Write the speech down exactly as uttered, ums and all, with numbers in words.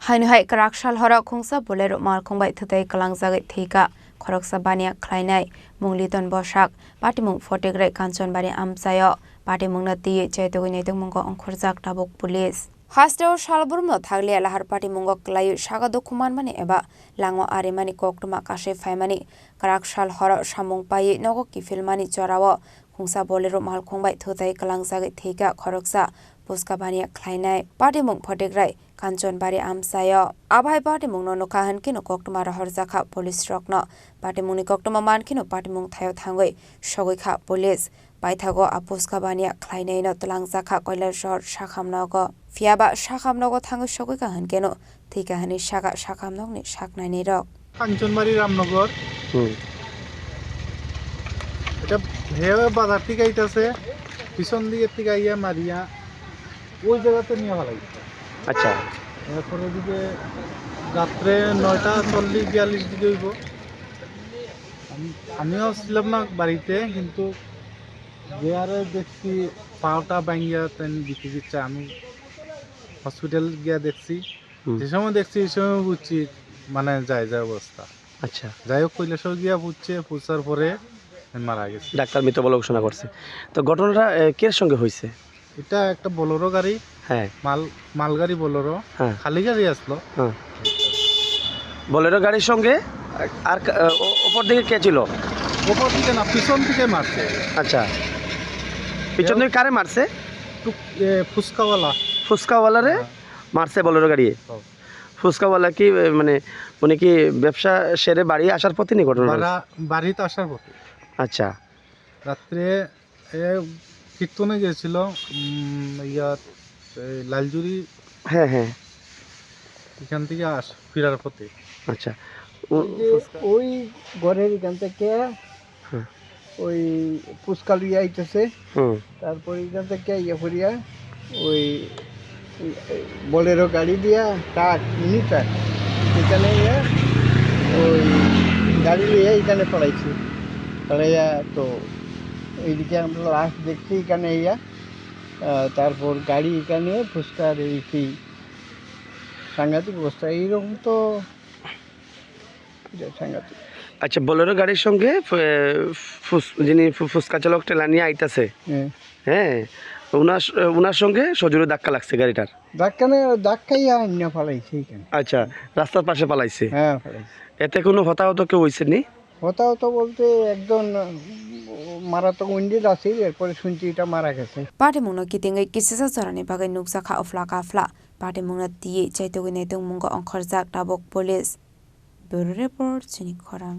Haino hai kwrak sal horo khungsa Bolero malkhung bai thwtwi kwlangjagwi thwikha khoroksa baniya khlainai mung Liton Bosak, patimung Photigrai Kanchanbari amchaio. Patimungno twiwi chaitugwi naitungmungo ongkhorjak tabuk police. Hasteo salbrumno thakliya lahar patimungo kwlaiwi saka dukhu manmani eba lango arimani koktwma kasui phaimani kwrak sal horo samung paiwi nogo kiphilmani jorao khungsa Bolero malkhung bai thwtwi kwlangjagwi thwikha khoroksa puska baniya khlainai patimung Photigrai Kanchanbari amchaio. Abai patimungno nukha hwnkhe no koktwma rohorjakha police rokno. Patimungni koktwma mankheno patimung thaio thangwi sogwikha police. Paithago a puska baniya khlainaino twlangjakha Kailasahar sakham nogo. Phiyaba sakham nogo thangwi sogwikha hwnkeno thwikha hwnwi sakha sakham nokni saknainai rok. Kanchanbari Ramnagar. Hmm. এটা হে বাজার থেকে আইতাছে, পিছন দিকে থেকে আইয়া মারিয়া ওই জায়গাতে নিয়ে ফেলাই। আচ্ছা। এরপরে দিকে রাত্রে নয়টা চল্লিশ বিয়াল্লিশ দিকে হইব। আমি, আমিও ছিলাম না বাড়িতে, কিন্তু যে আরে দেখছি পাওটা ভাঙ্গিয়া তেন দিতে দিচ্ছে, আমি হসপিটাল গিয়া দেখছি। হুম। যে সময় দেখছি, এই সময় বুঝছি, মানে, যায় যায় অবস্থা। আচ্ছা। যাই হোক, কৈলাসহর গিয়া পুষছে, পুষার পরে মারা গেছে। ডাক্তার মৃত বলে ঘোষণা করছে। তো ঘটনাটা, এ, কে সঙ্গে হয়েছে? এটা একটা বোলেরো গাড়ি, হ্যাঁ। মাল, মালগাড়ি বোলেরো, হ্যাঁ। খালি গাড়ি আসলো। হ্যাঁ। বোলেরো গাড়ির সঙ্গে আর কা-, ও-, ওপর দিকে কে ছিল? ওপর দিকে না, পিছন থেকে মারছে। আচ্ছা। পিছন থেকে কারে মারছে? টুক-, এ, ফুচকাওয়ালা। ফুচকাওয়ালারে? হ্যাঁ। মারছে বোলেরো গাড়ি? হ্যাঁ। ফুচকাওয়ালা কি, এ, মানে, উনি কি ব্যবসা সেরে বাড়ি আসার পথে নি ঘটনা ঘটছে? বাড়া-, বাড়িতে আসার পথে। আচ্ছা। রাত্রে এ কীর্তনে গেছিল, উম, ইয়াত, এই লালজুরি। হ্যাঁ, হ্যাঁ। এখান থেকে আস-, ফিরার পথে। আচ্ছা। ও-, ওই যে ফুচকা। ওই ঘরের এখান থেকে হ্যাঁ। ওই ফুচকা লইয়া আইতেছে। হুম। তারপরে এখান থেকে ইয়ে করিয়া ওই বোলেরো গাড়ি দিয়া ট্রাক, মিনি ট্রাক, এখানে ইয়ে ওই গাড়ি লইয়া এখানে পড়াইছে। পড়াইয়া তো এইদিকে আমরা লাশ দেখছি এখানে ইয়া, আহ, তারপর গাড়ি এখানে ফুচকার এই সেই সাংঘাতিক অবস্থা। এইরকম তো এটা সাংঘাতিক। আচ্ছা, বোলেরো গাড়ির সঙ্গে ফু-, ফুস-, যিনি ফু-, ফুচকা চালক ঠেলা নিয়ে আইতাছে। হ্যাঁ। হ্যাঁ, ওনার স-, ওনার সঙ্গে সজোরে ধাক্কা লাগছে গাড়িটার। ধাক্কা না, ধাক্কাই আর না ফালাইছে এখানে। আচ্ছা, রাস্তার পাশে ফালাইছে। হ্যাঁ, ফালাইছে। এতে কোনো হতাহত কেউ হইছে নি? হতাহত বলতে একজন, উম, মারাত্মক উইন্ডেড আছিল, এরপরে শুনছি এটা মারা গেছে। Patimungno kitingwi kisisa jorani bagwi nukjakha uphla kaphla. Patimungno twiwi chaitugwi naitungmungo ongkhorjak tabuk police. Bureau Report, Chini Khorang.